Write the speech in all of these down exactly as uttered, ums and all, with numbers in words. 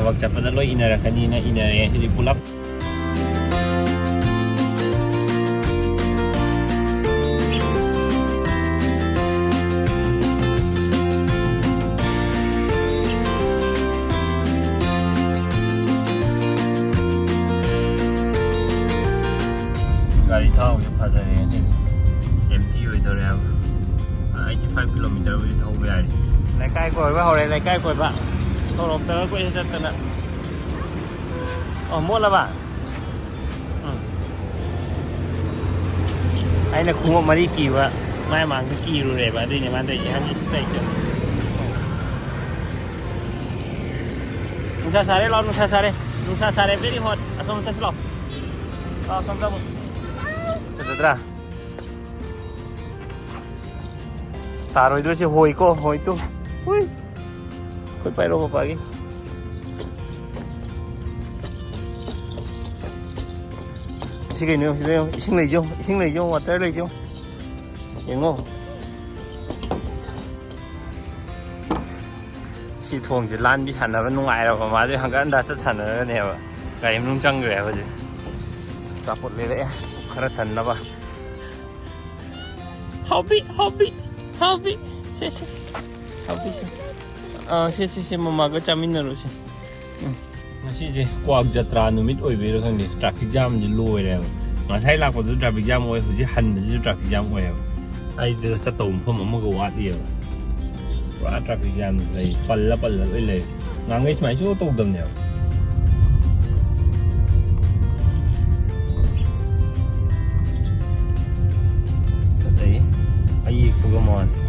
ꯊꯕꯛ ꯆꯠꯄꯗ ꯂꯣꯏ ꯏꯟꯅꯔꯛꯀꯅꯤꯅ ꯏꯟꯅꯔꯦ ꯁꯤꯗꯤ ꯄꯨꯂꯞ꯫ ꯒꯥꯔꯤ ꯊꯥꯎꯁꯦ ꯐꯖꯔꯦ ꯉꯁꯤꯗꯤ꯫ ꯑꯦꯝꯇꯤ ꯑꯣꯏꯗꯧꯔꯦ ꯍꯥꯏꯕ꯫ ꯑꯩꯠꯇꯤ ꯐꯥꯏꯚ ꯀꯤꯂꯣꯃꯤꯇꯔꯕꯨꯗꯤ ꯊꯧꯕ ꯌꯥꯔꯤ꯫ ꯂꯩꯀꯥꯏ ꯀꯣꯏꯕ ꯍꯧꯔꯦ, ꯂꯩꯀꯥꯏ ꯀꯣꯏꯕ꯫ ꯁꯣꯔꯣꯛꯇꯒ ꯀꯣꯏꯆꯠ ꯆꯠꯇꯅ꯫ ꯑꯣ, ꯃꯣꯠꯂꯕ? ꯎꯝ꯫ ꯑꯩꯅ ꯈꯣꯡꯎꯞ ꯃꯔꯤ ꯀꯤꯕ, ꯃꯥꯏ ꯃꯥꯡꯗ ꯀꯤꯔꯨꯔꯦꯕ, ꯑꯗꯨꯏꯅꯦ ꯃꯥ ꯇꯧꯔꯤꯁꯦ꯫ ꯍꯪꯉꯤ ꯁꯤ ꯂꯩꯇꯦ꯫ ꯅꯨꯡꯁꯥ ꯁꯥꯔꯦ, ꯂꯥꯛꯑꯣ, ꯅꯨꯡꯁꯥ ꯁꯥꯔꯦ꯫ ꯅꯨꯡꯁꯥ ꯁꯥꯔꯦ, very hot꯫ ꯑꯁꯣꯝ ꯆꯠꯁꯤ ꯂꯥꯛꯑꯣ꯫ ꯂꯥꯛꯑꯣ, ꯑꯁꯣꯝ ꯆꯪꯉꯣ꯫ ꯐꯖꯗ꯭ꯔꯥ? ꯇꯥꯔꯣꯏꯗꯣꯏꯁꯦ ꯍꯣꯏꯀꯣ, ꯍꯣꯏ ꯇꯨ꯫ ꯍꯨꯏ꯫ ꯑꯩꯈꯣꯏ ꯄꯥꯏꯔꯣ ꯄꯄꯥꯒꯤ꯫ ꯁꯤ ꯀꯩꯅꯣ ꯌꯦꯡꯉꯣ, ꯁꯤꯗ ꯌꯦꯡꯉꯣ, ꯏꯁꯤꯡ ꯂꯩꯁꯦ ꯌꯦꯡꯉꯣ, ꯏꯁꯤꯡ ꯂꯩꯁꯦ ꯌꯦꯡꯉꯣ, water ꯂꯩꯁꯦ ꯌꯦꯡꯉꯣ꯫ ꯌꯦꯡꯉꯣ꯫ ꯁꯤ ꯊꯣꯡꯁꯦ ꯂꯥꯟꯕꯤ ꯁꯥꯟꯅꯕ ꯅꯨꯡꯉꯥꯏꯔꯕ, ꯃꯥꯁꯦ ꯍꯪꯒꯠ ꯍꯟꯗ ꯆꯠ ꯁꯥꯟꯅꯔꯒꯅꯦꯕ ꯒꯥꯔꯤ ꯃꯅꯨꯡ ꯆꯪꯈ꯭ꯔꯦ ꯍꯧꯖꯤꯛ꯫ ꯑꯆꯥꯄꯣꯠ ꯂꯩꯔꯛꯑꯦ ꯈꯔ ꯊꯟꯅꯕ꯫ ꯍꯥꯎꯕꯤ, ꯍꯥꯎꯕꯤ, ꯍꯥꯎꯕꯤ꯫ ꯁꯦ, ꯁꯦ, ꯁꯦ꯫ ꯍꯥꯎꯕꯤ, ꯁꯦ꯫ ꯑꯥ, ꯁꯦ, ꯁꯦ, ꯁꯦ, ꯃꯃꯥꯒ ꯆꯥꯃꯤꯟꯅꯔꯨꯁꯦ꯫ ꯎꯝ꯫ ꯉꯁꯤꯁꯦ ꯀ꯭ꯋꯥꯛ ꯖꯇ꯭ꯔꯥ ꯅꯨꯃꯤꯠ ꯑꯣꯏꯕꯩꯔꯥ ꯈꯪꯗꯦ, traffic jam ꯁꯦ ꯂꯣꯏꯔꯦꯕ꯫ ꯉꯁꯥꯏ ꯂꯥꯛꯄꯗꯁꯨ traffic jam ꯑꯣꯏ, ꯍꯧꯖꯤꯛ ꯍꯟꯕꯁꯤꯁꯨ traffic jam ꯑꯣꯏꯌꯦꯕ꯫ ꯑꯩꯗ ꯆꯠꯇꯧꯕ ꯃꯐꯝ ꯑꯃꯒ ꯋꯥꯠꯂꯤꯑꯕ꯫ ꯄꯨꯔꯥ traffic jam ꯂꯩ, ꯄꯜꯂ ꯄꯜꯂ ꯂꯣꯏ ꯂꯩ꯫ ꯉꯥꯡꯉꯩ ꯁꯨꯃꯥꯏꯅ ꯁꯨꯡꯇꯧ ꯇꯧꯗꯕꯅꯦꯕ꯫ ꯐꯖꯩ꯫ ꯑꯌꯦꯛꯄꯒ ꯃꯥꯜꯂꯦ꯫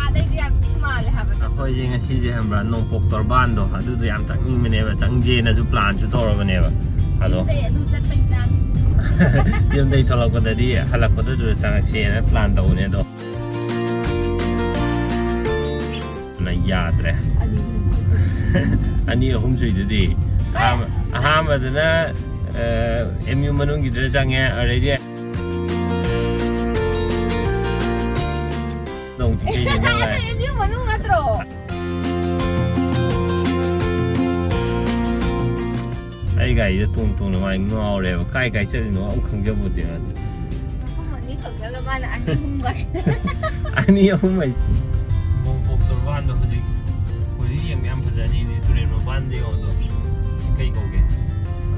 ꯑꯥꯗꯩꯗꯤ ꯌꯥꯝ ꯊꯤ ꯃꯥꯜꯂꯦ ꯍꯥꯏꯕ꯫ ꯑꯩꯈꯣꯏꯁꯦ ꯉꯁꯤꯁꯦ ꯈꯪꯕ꯭ꯔꯥ, ꯅꯣꯡꯄꯣꯛ ꯇꯣꯔꯕꯥꯟꯗꯣ ꯑꯗꯨꯗꯣ ꯌꯥꯝ ꯆꯪꯅꯤꯡꯕꯅꯦꯕ, ꯆꯪꯁꯦꯅꯁꯨ plan ꯁꯨ ꯇꯧꯔꯕꯅꯦꯕ꯫ ꯑꯗꯣ ꯌꯨꯝꯗꯩ ꯑꯗꯨ ꯆꯠꯄꯩ plan꯫ ꯌꯨꯝꯗꯩ ꯊꯣꯛꯂꯛꯄꯗꯗꯤ ꯍꯜꯂꯛꯄꯗ ꯑꯗꯨꯗ ꯆꯪꯉꯛꯁꯦꯅ plan ꯇꯧꯕꯅꯦ ꯑꯗꯣ꯫ ꯅ ꯌꯥꯗ꯭ꯔꯦ꯫ ꯑꯅꯤ ꯑꯍꯨꯝ꯫ ꯑꯅꯤ ꯑꯍꯨꯝ ꯁꯨꯏꯗꯨꯗꯤ꯫ ꯑꯍꯥꯟꯕ-, ꯑꯍꯥꯟꯕꯗꯅ ꯑꯦꯝ ꯌꯨ ꯃꯅꯨꯡꯒꯤꯗꯨꯗ ꯆꯪꯉꯦ꯫ ꯑꯗꯩꯗꯤ ꯅꯣꯡ ꯆꯤꯡꯈꯩꯗꯤ ꯅꯨꯡꯉꯥꯏ꯫ ꯑꯦꯝ ꯌꯨ ꯃꯅꯨꯡ ꯅꯠꯇ꯭ꯔꯣ? ꯑꯩ ꯒꯥꯔꯤꯗ ꯇꯣꯡ ꯇꯣꯡꯅ ꯃꯥꯏ ꯉꯥꯎꯔꯦꯕ꯫ ꯀꯥꯏ ꯀꯥꯏ ꯆꯠꯂꯤꯅꯣ ꯑꯃꯨꯛ ꯈꯪꯖꯄꯣꯠꯇꯦ ꯃꯥꯗꯤ꯫ ꯃꯐꯝ ꯑꯅꯤ ꯈꯛꯇꯂ ꯃꯥꯅ ꯑꯅꯤ ꯑꯍꯨꯝ ꯒꯥꯏ꯫ ꯑꯅꯤ ꯑꯍꯨꯝ ꯍꯥꯏ꯫ ꯃꯣꯡꯄꯣꯛ ꯇꯣꯔꯕꯥꯟꯗꯣ ꯍꯧꯖꯤꯛ, ꯍꯧꯖꯤꯛ ꯌꯦꯡꯕ ꯌꯥꯝ ꯐꯖꯅꯤ꯫ ꯇꯨꯔꯦꯜ ꯃꯄꯥꯟꯗ ꯌꯦꯡꯉꯣꯗꯣ꯫ ꯁꯤ ꯀꯩ ꯀꯧꯒꯦ?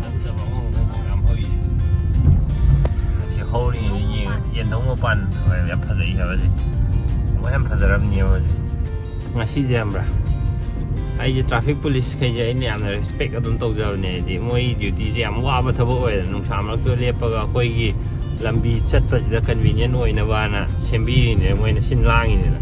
ꯐꯖꯕ ꯑꯃ ꯃꯣꯡꯄꯣꯛ ꯌꯥꯝ ꯍꯧꯔꯤꯁꯦ꯫ ꯁꯤ ꯍꯧꯔꯤꯉꯩꯗ ꯌꯦꯡꯉ ꯌꯦꯟꯙꯧ ꯃꯄꯥꯟ ꯌꯥꯝ ꯐꯖꯩ ꯍꯥꯏꯕꯁꯦ꯫ ꯃꯣꯏ ꯌꯥꯝ ꯐꯖꯔꯝꯅꯦꯕ ꯍꯧꯖꯤꯛ꯫ ꯉꯁꯤꯁꯦ ꯈꯪꯕ꯭ꯔꯥ? ꯑꯩꯁꯦ traffic police ꯈꯩꯁꯦ ꯑꯩꯅ ꯌꯥꯝꯅ respect ꯑꯗꯨꯝ ꯇꯧꯖꯕꯅꯦ꯫ ꯍꯥꯏꯗꯤ ꯃꯣꯏ duty ꯁꯦ ꯌꯥꯝ ꯋꯥꯕ ꯊꯕꯛ ꯑꯣꯏꯌꯦ꯫ ꯅꯨꯡꯁꯥ ꯃꯔꯛꯇ ꯂꯦꯞꯄꯒ ꯑꯩꯈꯣꯏꯒꯤ ꯂꯝꯕꯤ ꯆꯠꯄꯁꯤꯗ convenient ꯑꯣꯏꯅꯕꯅ ꯁꯦꯝꯕꯤꯔꯤꯅꯦ, ꯃꯣꯏꯅ ꯁꯤꯟ ꯂꯥꯡꯉꯤꯅꯦꯅ꯫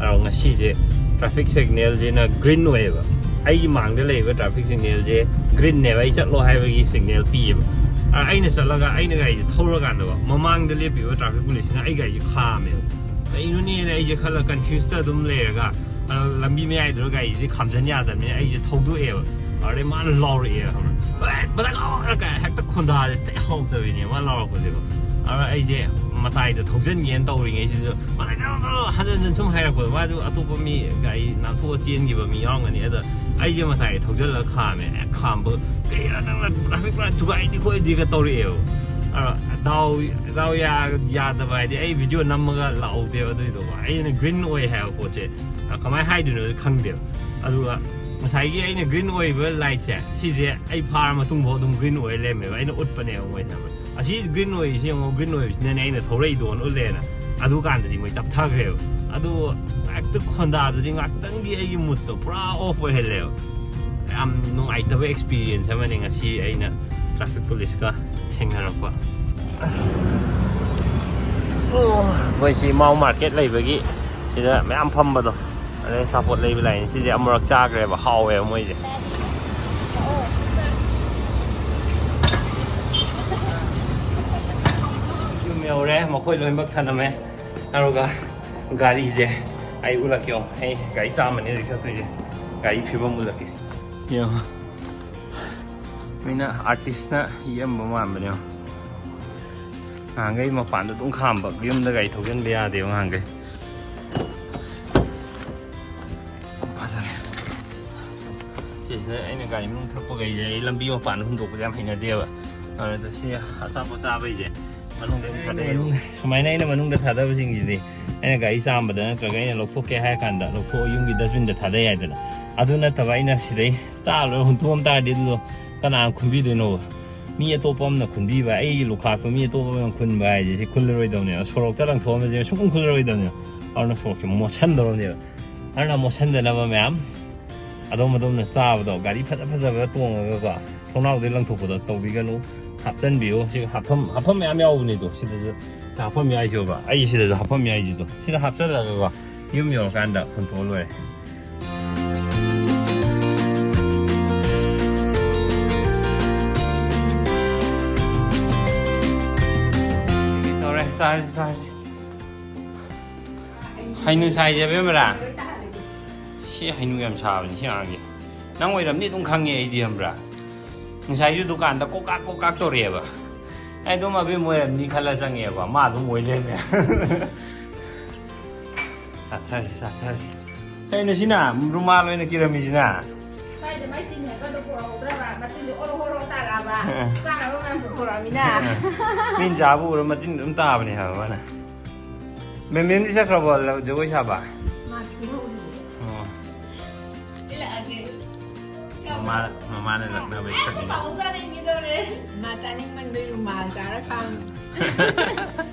ꯑꯗꯣ ꯉꯁꯤꯁꯦ traffic signal ꯁꯤꯅ green ꯑꯣꯏꯌꯦꯕ꯫ ꯑꯩꯒꯤ ꯃꯥꯡꯗ ꯂꯩꯔꯤꯕ traffic signal ꯁꯦ green ꯅꯦꯕ, ꯑꯩ ꯆꯠꯂꯣ ꯍꯥꯏꯕꯒꯤ signal ꯄꯤꯌꯦꯕ꯫ ꯑ, ꯑꯩꯅ ꯆꯠꯂꯒ ꯑꯩꯅ ꯒꯥꯔꯤꯁꯦ ꯊꯧꯔꯀꯥꯟꯗꯀꯣ, ꯃꯃꯥꯡꯗ ꯂꯦꯞꯄꯤꯕ traffic police ꯁꯤꯅ ꯑꯩ ꯒꯥꯔꯤꯁꯦ ꯈꯥꯝꯃꯦꯕ꯫ ꯀꯩꯅꯣꯅꯦꯅ ꯑꯩꯁꯦ ꯈꯜꯂ confuse ꯇ ꯑꯗꯨꯝ ꯂꯩꯔꯒ, ꯑ, ꯂꯝꯕꯤ ꯃꯌꯥꯏꯗꯨꯗ ꯒꯥꯔꯤꯁꯦ ꯈꯥꯝꯖꯟ ꯌꯥꯗꯕꯅꯤꯅ ꯑꯩꯁꯦ ꯊꯧꯗꯣꯛꯑꯦꯕ꯫ ꯑꯗꯩ ꯃꯥꯅ ꯂꯥꯎꯔꯛꯑꯦ, ꯈꯪꯕ꯭ꯔꯥ? "ꯑꯦ, ꯕꯗꯔ, ꯀꯥꯎ!" ꯀꯥꯏ ꯍꯦꯛꯇ ꯈꯣꯟꯗꯥꯁꯦ ꯊꯤ ꯍꯧꯗꯕꯤꯅꯦ ꯃꯥ ꯂꯥꯎꯔꯛꯄꯁꯦꯀꯣ꯫ ꯑꯗ ꯑꯩꯁꯦ ꯃꯇꯥꯏꯗ ꯊꯧꯖꯟꯒꯦꯅ ꯇꯧꯔꯤꯉꯩꯁꯤꯁꯨ, ꯃꯇꯥꯏꯗ ꯍꯟꯖꯟ ꯍꯟꯖꯟ ꯁꯨꯝ ꯍꯥꯏꯔꯛꯄꯗꯣ, ꯃꯥꯁꯨ ꯑꯇꯣꯞꯄ ꯃꯤ ꯒꯥꯔꯤ ꯅꯥꯟꯊꯣꯛꯑ ꯆꯦꯟꯈꯤꯕ ꯃꯤ ꯌꯥꯎꯔꯝꯒꯅꯤ꯫ ꯑꯗ ꯑꯩꯁꯦ ꯃꯇꯥꯏꯗ ꯊꯧꯖꯜꯂꯒ ꯈꯥꯝꯃꯦ꯫ ꯑꯦ, ꯈꯥꯝꯕ, "ꯀꯩꯔꯥ ꯅꯪꯅ traffic light ꯊꯨꯒꯥꯏꯗꯤ ꯈꯣꯠꯂꯤꯗꯤꯒ" ꯇꯧꯔꯛꯑꯦꯕ꯫ ꯑꯗ ꯗꯥꯎ, ꯗꯥꯎ ꯌꯥ-, ꯌꯥꯗꯕ ꯍꯥꯏꯗꯤ ꯑꯩ video ꯅꯝꯃꯒ ꯂꯥꯛꯍꯧꯗꯦꯕ ꯑꯗꯨꯏꯗꯣꯀꯣ꯫ ꯑꯩꯅ green ꯑꯣꯏ ꯍꯥꯏꯕ ꯄꯣꯠꯁꯦ ꯑ, ꯀꯃꯥꯏꯅ ꯍꯥꯏꯗꯣꯏꯅꯣ ꯈꯪꯗꯦꯕ꯫ ꯑꯗꯨꯒ ꯉꯁꯥꯏꯒꯤ ꯑꯩꯅ green ꯑꯣꯏꯕ light ꯁꯦ, ꯁꯤꯁꯦ ꯑꯩ ꯐꯥꯔ ꯃꯇꯨꯡꯐꯥꯎ ꯑꯗꯨꯝ green ꯑꯣꯏ ꯂꯩꯔꯝꯃꯦꯕ꯫ ꯑꯩꯅ ꯎꯠꯄꯅꯦꯕ ꯃꯣꯏꯗ꯫ ꯑꯁꯤ green ꯑꯣꯏꯔꯤꯁꯤ ꯌꯦꯡꯉꯣ, green ꯑꯣꯏꯕꯁꯤꯅꯅꯦ ꯑꯩꯅ ꯊꯧꯔꯛꯏꯗꯣꯅ ꯎꯠꯂꯦꯅ꯫ ꯑꯗꯨꯀꯥꯟꯗꯗꯤ ꯃꯣꯏ ꯇꯞꯊꯈ꯭ꯔꯦꯕ꯫ ꯑꯗꯨ ꯍꯦꯛꯇ ꯈꯣꯟꯗꯥꯗꯨꯗꯤ ꯉꯥꯛꯇꯪꯒꯤ ꯑꯩꯒꯤ mood ꯇꯣ ꯄꯨꯔꯥ off ꯑꯣꯏꯍꯜꯂꯦꯕ꯫ ꯌꯥꯝ ꯅꯨꯡꯉꯥꯏꯇꯕ experience ꯑꯃꯅꯦ ꯉꯁꯤ ꯑꯩꯅ traffic police ꯀ ꯊꯦꯡꯅꯔꯛꯄ꯫ ꯑꯩꯈꯣꯏ ꯁꯤ ꯃꯥꯎ market ꯂꯩꯕꯒꯤ ꯁꯤꯗ ꯃꯌꯥꯝ ꯐꯝꯕꯗꯣ꯫ ꯑꯗꯩ ꯑꯆꯥꯄꯣꯠ ꯂꯩꯕ ꯂꯥꯛꯏꯅꯤ꯫ ꯁꯤꯁꯦ ꯑꯃꯨꯔꯛ ꯆꯥꯈ꯭ꯔꯦꯕ, ꯍꯥꯎꯋꯦꯕ ꯃꯣꯏꯁꯦ꯫ ꯌꯨꯝ ꯌꯧꯔꯦ, ꯃꯈꯣꯏ ꯂꯣꯏꯅꯃꯛ ꯊꯅꯝꯃꯦ꯫ ꯑꯗꯨꯒ ꯒꯥꯔꯤꯁꯦ ꯑꯩ ꯎꯠꯂꯛꯀꯦ꯫ ꯌꯦꯡꯉꯣ, ꯑꯩ ꯒꯥꯔꯤ ꯆꯥꯝꯃꯅꯤ ꯍꯧꯖꯤꯛ ꯆꯠꯇꯣꯏꯁꯦ꯫ ꯒꯥꯔꯤ ꯐꯤꯕꯝ ꯎꯠꯂꯛꯀꯦ꯫ ꯌꯦꯡꯉꯣ꯫ ꯃꯤꯅ ꯑꯥꯔꯇꯤꯁꯅ ꯌꯦꯛꯑꯝꯕ ꯃꯥꯟꯕꯅꯦ꯫ ꯅꯍꯥꯟꯈꯩ ꯃꯄꯥꯟꯗ ꯑꯗꯨꯝ ꯈꯥꯝꯕ, ꯌꯨꯝꯗ ꯒꯥꯔꯤ ꯊꯧꯖꯤꯟꯕ ꯌꯥꯗꯦꯕ ꯅꯍꯥꯟꯈꯩ꯫ ꯐꯖꯔꯦ꯫ ꯁꯤꯁꯤꯅ ꯑꯩꯅ ꯒꯥꯔꯤ ꯃꯅꯨꯡ ꯊꯛꯄꯈꯩꯁꯦ, ꯑꯩ ꯂꯝꯕꯤ ꯃꯄꯥꯟꯗ ꯍꯨꯟꯗꯣꯛꯄꯁꯦ ꯌꯥꯝ ꯍꯩꯅꯗꯦꯕ꯫ ꯑꯗꯨꯗ ꯁꯤ ꯑꯆꯥꯄꯣꯠ ꯆꯥꯕꯩꯁꯦ ꯃꯅꯨꯡꯗ ꯑꯗꯨꯝ ꯊꯥꯗꯩꯌꯦꯕ꯫ ꯁꯨꯃꯥꯏꯅ ꯑꯩꯅ ꯃꯅꯨꯡꯗ ꯊꯥꯗꯕꯁꯤꯡꯁꯤꯗꯤ ꯑꯩꯅ ꯒꯥꯔꯤ ꯆꯥꯝꯕꯗ ꯅꯠꯇ꯭ꯔꯒ ꯑꯩꯅ ꯂꯧꯊꯣꯛꯀꯦ ꯍꯥꯏꯔ ꯀꯥꯟꯗ ꯂꯧꯊꯣꯛꯑ ꯌꯨꯝꯒꯤ ꯗꯁꯕꯤꯟꯗ ꯊꯥꯗ ꯌꯥꯏꯗꯅ꯫ ꯑꯗꯨ ꯅꯠꯇꯕ ꯑꯩꯅ ꯁꯤꯗꯩ ꯆꯥ ꯂꯣꯏ ꯍꯨꯟꯇꯣꯛꯑꯝ ꯇꯥꯔꯗꯤ ꯑꯗꯨꯗꯣ ꯀꯅꯥꯅ ꯈꯨꯟꯕꯤꯗꯣꯏꯅꯣꯕ? ꯃꯤ ꯑꯇꯣꯞꯄ ꯑꯃꯅ ꯈꯨꯟꯕꯤꯕ, ꯑꯩꯒꯤ ꯂꯨꯈꯥꯛꯇꯣ ꯃꯤ ꯑꯇꯣꯞꯄ ꯑꯃꯅ ꯈꯨꯟꯕ ꯍꯥꯏꯁꯦ ꯁꯤ ꯈꯨꯜꯂꯔꯣꯏꯗꯕꯅꯦꯕ꯫ ꯁꯣꯔꯣꯛꯇ ꯂꯪꯊꯣꯛꯑꯝꯕꯁꯦ ꯁꯨꯡꯈꯨꯟ ꯈꯨꯜꯂꯔꯣꯏꯗꯕꯅꯦꯕ꯫ ꯑꯗꯨꯅ ꯁꯣꯔꯣꯛꯁꯦ ꯃꯣꯠꯁꯟꯗꯧꯔꯕꯅꯦꯕ꯫ ꯑꯗꯨꯅ ꯃꯣꯠꯁꯟꯗꯅꯕ ꯃꯌꯥꯝ ꯑꯗꯣꯝ ꯑꯗꯣꯝꯅ ꯆꯥꯕꯗꯣ ꯒꯥꯔꯤ ꯐꯖ ꯐꯖꯕꯗ ꯇꯣꯡꯉꯒꯀꯣ ꯊꯣꯡꯅꯥꯎꯗꯩ ꯂꯪꯊꯣꯛꯄꯗꯣ ꯇꯧꯕꯤꯒꯅꯨ꯫ ꯍꯥꯞꯆꯟꯕꯤꯌꯨ꯫ ꯁꯤ ꯍꯥꯞꯐꯝ, ꯍꯥꯞꯐꯝ ꯃꯌꯥꯝ ꯌꯥꯎꯕꯅꯤꯗꯣ ꯁꯤꯗꯁꯨ ꯍꯥꯞꯐꯝ ꯌꯥꯏꯁꯤꯕ꯫ ꯑꯩ ꯁꯤꯗꯁꯨ ꯍꯥꯞꯐꯝ ꯌꯥꯏꯁꯤꯗꯣ ꯁꯤꯗ ꯍꯥꯞꯆꯜꯂꯒꯀꯣ ꯌꯨꯝ ꯌꯧꯔꯀꯥꯟꯗ ꯍꯨꯟꯇꯣꯛꯑ ꯂꯣꯏꯔꯦ꯫ ꯇꯧꯔꯦ, ꯆꯥꯔꯁꯤ, ꯆꯥꯔꯁꯤ꯫ ꯍꯩꯅꯨ ꯁꯥꯏꯁꯦ ꯑꯕꯦꯝꯃꯔꯥ? ꯁꯤ ꯍꯩꯅꯨ ꯌꯥꯝ ꯁꯥꯕꯅꯤ ꯁꯤ ꯑꯉꯥꯡꯁꯦ꯫ ꯅꯪ ꯑꯣꯏꯔꯝꯅꯤ ꯑꯗꯨꯝ ꯈꯪꯉꯦ ꯑꯩꯗꯤ, ꯈꯪꯕ꯭ꯔꯥ? ꯉꯁꯥꯏꯁꯨ ꯗꯨꯀꯥꯟꯗ ꯀꯣꯀꯥꯛ ꯀꯣꯀꯥꯛ ꯇꯧꯔꯛꯑꯦꯕ꯫ ꯑꯩ ꯑꯗꯨꯝ ꯑꯕꯦꯝꯃ ꯑꯣꯏꯔꯝꯅꯤ ꯈꯜꯂ ꯆꯪꯉꯦꯕ꯫ ꯃꯥ ꯑꯗꯨꯝ ꯑꯣꯏ ꯂꯩꯔꯝꯃꯦ꯫ ꯆꯥꯊꯔꯁꯤ, ꯆꯥꯊꯔꯁꯤ꯫ ꯀꯩꯅꯣ ꯁꯤꯅ? ꯔꯨꯃꯥꯜ ꯑꯣꯏꯅ ꯀꯤꯔꯝꯃꯤꯁꯤꯅ? ꯁ꯭ꯋꯥꯏꯗ ꯃꯥꯏ ꯇꯤꯟ ꯍꯥꯏꯕꯗꯣ ꯄꯨꯔꯛꯍꯧꯗ꯭ꯔꯕ? ꯃꯇꯤꯟꯗꯣ ꯑꯣꯔꯣ ꯑꯣꯔꯣ ꯇꯥꯔꯛꯑꯕ? ꯑ꯫ ꯆꯥꯅꯕ ꯃꯌꯥꯝ ꯄꯨꯊꯣꯔꯛꯑꯃꯤꯅ꯫ ꯑ꯫ ꯃꯤꯅ ꯆꯥꯕ ꯎꯔ ꯃꯇꯤꯟ ꯑꯗꯨꯝ ꯇꯥꯕꯅꯦ ꯍꯥꯏꯕ ꯃꯥꯅ꯫ ꯃꯦꯝ, ꯃꯦꯝꯗꯤ ꯆꯠꯈ꯭ꯔꯕꯣ ꯂ-, ꯖꯒꯣꯏ ꯁꯥꯕ? ꯃꯥ ꯊꯤꯍꯧꯔꯤ꯫ ꯑꯣ꯫ ꯊꯤꯜꯂꯛꯑꯒꯦ꯫ ꯃꯃꯥ-, ꯃꯃꯥꯅ ꯂꯛꯅꯕꯩ ꯑꯁ, ꯈꯛꯅꯤ꯫ ꯄꯥꯕꯨꯡ ꯆꯥꯅꯤꯡꯈꯤꯗꯧꯔꯦ꯫ ꯃꯥ ꯆꯥꯅꯤꯡꯃꯟꯕꯩ ꯔꯨꯃꯥꯜ ꯆꯥꯔ ꯈꯥꯡꯉꯤ꯫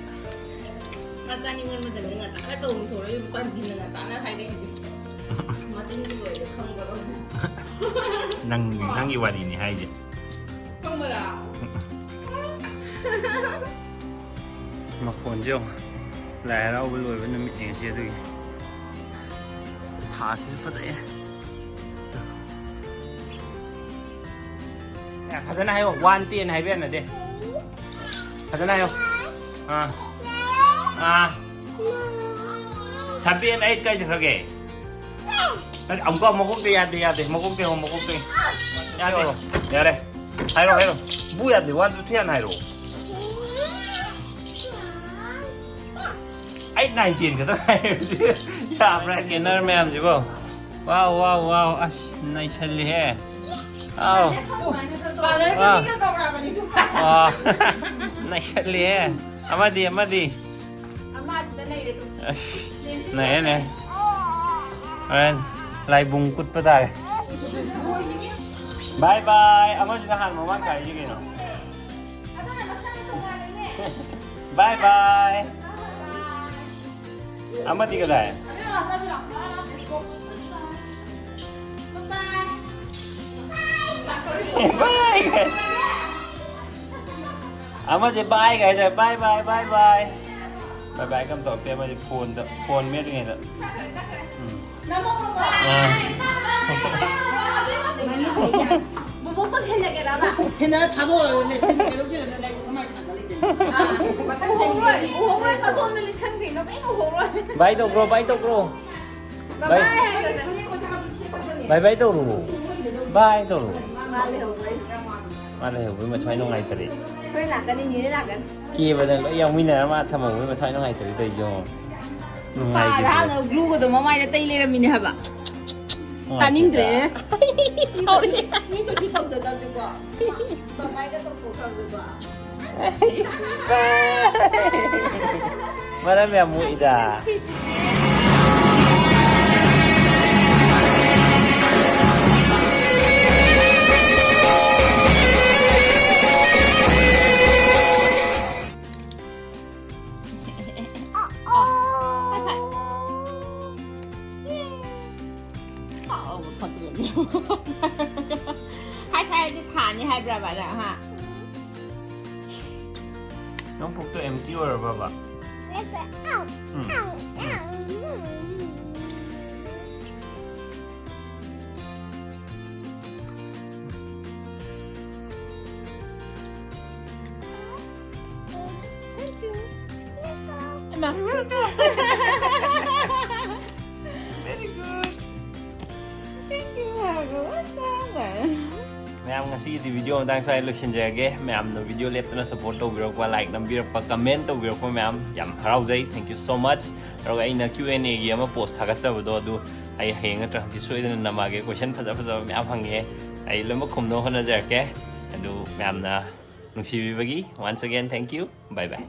ꯃꯥ ꯆꯥꯅꯤꯡꯃꯟꯕꯗꯅꯦ ꯉꯟꯇꯥꯅ ꯇꯧꯔꯨ ꯊꯣꯔꯛꯏ, ꯀꯥꯟꯊꯤꯅ ꯉꯟꯇꯥꯅ ꯍꯥꯏꯔꯛꯏꯁꯦ꯫ ꯃꯆꯤꯟꯗꯤ ꯂꯣꯏꯔꯦ, ꯈꯪꯕ꯭ꯔꯣ? ꯅꯪ, ꯅꯪꯒꯤ ꯋꯥꯔꯤꯅꯤ ꯍꯥꯏꯁꯦ꯫ ꯈꯪꯕ꯭ꯔꯥ? ꯃꯈꯣꯟꯁꯦ ꯌꯦꯡꯉꯣ꯫ ꯂꯥꯏ ꯍꯔꯥꯎꯕ ꯂꯣꯏꯕ ꯅꯨꯃꯤꯠꯅꯦ ꯉꯁꯤ, ꯑꯗꯨꯒꯤ꯫ ꯊꯥꯁꯤꯁꯨ ꯐꯖꯩꯌꯦ꯫ ꯑꯦ, ꯐꯖꯅ ꯍꯥꯏꯌꯣ꯫ One ten ꯍꯥꯏꯕ ꯌꯥꯅꯗꯦ꯫ ꯐꯖꯅ ꯍꯥꯏꯌꯣ꯫ ꯑꯥ꯫ ꯑꯥ꯫ Seven, eight ꯀꯥꯏ ꯆꯠꯈ꯭ꯔꯒꯦ? ꯅꯠꯇꯦ, ꯑꯃꯨꯛꯀ ꯃꯀꯣꯛꯇ ꯌꯥꯗꯦ, ꯌꯥꯗꯦ꯫ ꯃꯀꯣꯛꯇ ꯌꯦꯡꯉꯣ, ꯃꯀꯣꯛꯇ ꯌꯦꯡꯉꯣ꯫ ꯌꯥꯗꯦ꯫ ꯌꯥꯔꯦ꯫ ꯍꯥꯏꯔꯣ, ꯍꯥꯏꯔꯣ꯫ ꯕꯨ ꯌꯥꯗꯦ, ꯋꯥꯟ ꯇꯨ ꯊ꯭ꯔꯤ ꯍꯥꯟꯅ ꯍꯥꯏꯔꯣ꯫ ꯑꯩꯠ ꯅꯥꯏꯟ ꯇꯦꯟ ꯈꯛꯇ ꯉꯥꯏꯔꯦ꯫ ꯌꯥꯕ꯭ꯔꯥ? ꯁ꯭ꯀꯦꯅꯔ ꯃꯌꯥꯝꯁꯤꯕꯣ꯫ ꯋꯥꯎ, ꯋꯥꯎ, ꯋꯥꯎ꯫ ꯑꯁ, ꯅꯩꯁꯜꯂꯤꯍꯦ꯫ ꯑꯥꯎ꯫ ꯄꯥꯔꯂꯔꯒꯤ ꯑꯥ꯫ ꯃꯤꯒ ꯀꯧꯔꯕꯅꯤ꯫ ꯑꯥ꯫ ꯅꯩꯁꯜꯂꯤꯍꯦ꯫ ꯑꯃꯗꯤ, ꯑꯃꯗꯤ꯫ ꯑꯃ ꯑꯁꯤꯗ ꯂꯩꯔꯦ ꯑꯗꯨꯝ꯫ ꯑꯁ, ꯅꯩꯔꯦ, ꯅꯩꯔꯦ꯫ ꯍꯣꯔꯦꯟ ꯂꯥꯏꯕꯨꯡ ꯀꯨꯠꯄ ꯇꯥꯔꯦ꯫ ꯕꯥꯏ ꯕꯥꯏ꯫ ꯑꯃꯁꯤꯅ ꯍꯥꯟꯅ ꯃꯃꯥꯡ ꯀꯥꯔꯤꯁꯤ ꯀꯩꯅꯣ? ꯑꯗꯨꯅ ꯃꯁꯥꯅ ꯇꯣꯉꯥꯜꯂꯦꯅꯦ꯫ ꯕꯥꯏ ꯕꯥꯏ꯫ ꯑꯃꯗꯤ ꯀꯗꯥꯏ? ꯕꯥꯏ꯫ ꯑꯃꯁꯦ ꯕꯥꯏ ꯀꯥꯏꯗ? ꯕꯥꯏ ꯕꯥꯏ, ꯕꯥꯏ ꯕꯥꯏ꯫ ꯕꯥꯏ ꯕꯥꯏ ꯀꯝ ꯇꯧꯔꯛꯇꯦ, ꯑꯃꯁꯦ ꯐꯣꯟꯗ, ꯐꯣꯟ ꯃꯦꯠꯂꯤꯉꯩꯗ꯫ ꯎꯝ꯫ ꯑꯥ꯫ ꯕꯣꯕꯣꯛꯇꯣ ꯊꯦꯡꯅꯒꯦꯔꯕ? ꯊꯦꯡꯅꯔ ꯊꯥꯗꯣꯛꯑꯒ ꯂꯩꯁꯟ-, ꯀꯩꯗꯧꯗꯣꯏꯅꯣ? ꯂꯩ-, ꯀꯃꯥꯏ ꯁꯥꯟꯅ ꯂꯩꯗꯣꯏꯅꯣ? ꯑꯥ, ꯃꯊꯪ ꯎꯍꯧꯔꯣꯏ, ꯆꯍꯤꯗꯤ ꯎꯍꯧꯔꯣꯏ, ꯁꯥꯗꯣꯟꯗ ꯂꯤꯠꯁꯟꯈ꯭ꯔꯤꯅꯣ, ꯀꯩꯝ ꯎꯍꯧꯔꯣꯏ꯫ ꯕꯥꯏ ꯇꯧꯈ꯭ꯔꯣ, ꯕꯥꯏ ꯇꯧꯈ꯭ꯔꯣ꯫ ꯕꯥꯏ꯫ ꯕꯥꯏ ꯍꯥꯏꯔꯒ꯫ ꯕꯥꯏ ꯕꯥꯏ ꯇꯧꯔꯨ꯫ ꯕꯥꯏ ꯇꯧꯔꯨ꯫ ꯃꯥ ꯂꯩꯍꯧꯕꯩ꯫ ꯃꯥ ꯂꯩꯍꯧꯕꯩ ꯃꯊ꯭ꯋꯥꯏ ꯅꯨꯡꯉꯥꯏꯇꯔꯦ꯫ ꯍꯣꯔꯦꯟ ꯂꯥꯛꯀꯅꯤ, ꯅꯦꯅꯦ ꯂꯥꯛꯀꯅꯤ꯫ ꯀꯦꯕꯗ ꯂꯣꯏ ꯌꯥꯎꯃꯤꯟꯅꯔ ꯃꯥ ꯊꯝꯍꯧꯕꯩ ꯃꯊ꯭ꯋꯥꯏ ꯅꯨꯡꯉꯥꯏꯇꯔꯦ ꯇꯧꯔꯤꯁꯦ ꯌꯦꯡꯉꯣ꯫ ꯅꯨꯡꯉꯥꯏꯈꯤꯗ꯭ꯔꯦ꯫ ꯄꯥꯗ ꯍꯥꯟꯅ ꯒ꯭ꯂꯨꯒꯗꯣ ꯃꯃꯥꯏꯗ ꯇꯩ ꯂꯩꯔꯝꯃꯤꯅꯦ ꯍꯥꯏꯕ꯫ ꯅꯨꯡꯉꯥꯏꯈꯤꯗ꯭ꯔꯦ꯫ ꯇꯥꯅꯤꯡꯗ꯭ꯔꯦ꯫ ꯁꯥꯎꯔꯦ꯫ ꯃꯤ ꯀꯩꯁꯨ ꯇꯧꯖꯗꯕꯁꯦꯀꯣ꯫ ꯃꯃꯥꯏꯒ ꯇꯧꯊꯣꯛꯈ꯭ꯔꯕꯗꯣ꯫ ꯃꯔꯝ ꯌꯥꯝ ꯃꯣꯛꯏꯗ꯫ ꯍꯥꯏ ꯐꯥꯏꯗꯤ ꯊꯥꯅꯤ ꯍꯥꯏꯕ꯭ꯔꯕ ꯅꯪ, ꯍꯥ? ꯅꯪ ꯄꯨꯛꯇꯣ empty ꯑꯣꯏꯔꯕꯕ? Um, um. Very good. Thank you, Hago. What's up, man? ꯃꯌꯥꯝ, ꯉꯁꯤꯒꯤꯗꯤ video ꯃꯇꯥꯡ ꯁ꯭ꯋꯥꯏꯗ ꯂꯣꯏꯁꯤꯟꯖꯔꯒꯦ꯫ ꯃꯌꯥꯝꯅ video ꯂꯦꯞꯇꯅ support ꯇꯧꯕꯤꯔꯛꯄ, like ꯅꯝꯕꯤꯔꯛꯄ, comment ꯇꯧꯕꯤꯔꯛꯄ ꯃꯌꯥꯝ ꯌꯥꯝ ꯍꯔꯥꯎꯖꯩ꯫ Thank you so much. ꯑꯗꯨꯒ ꯑꯩꯅ Q and Aꯒꯤ ꯑꯃ post ꯊꯥꯒꯠꯆꯕꯗꯣ, ꯑꯗꯨ ꯑꯩ ꯍꯌꯦꯡ ꯅꯠꯇ꯭ꯔ ꯍꯪꯆꯤꯠ ꯁꯣꯏꯗꯅ ꯅꯝꯃꯛꯑꯒꯦ꯫ Question ꯐꯖ ꯐꯖꯕ ꯃꯌꯥꯝ ꯍꯪꯉꯦ, ꯑꯩ ꯂꯣꯏꯅꯃꯛ ꯈꯨꯝꯅꯕ ꯍꯣꯠꯅꯖꯔꯛꯀꯦ꯫ ꯑꯗꯨ ꯃꯌꯥꯝꯅ ꯅꯨꯡꯁꯤꯕꯤꯕꯒꯤ once again thank you. Bye bye.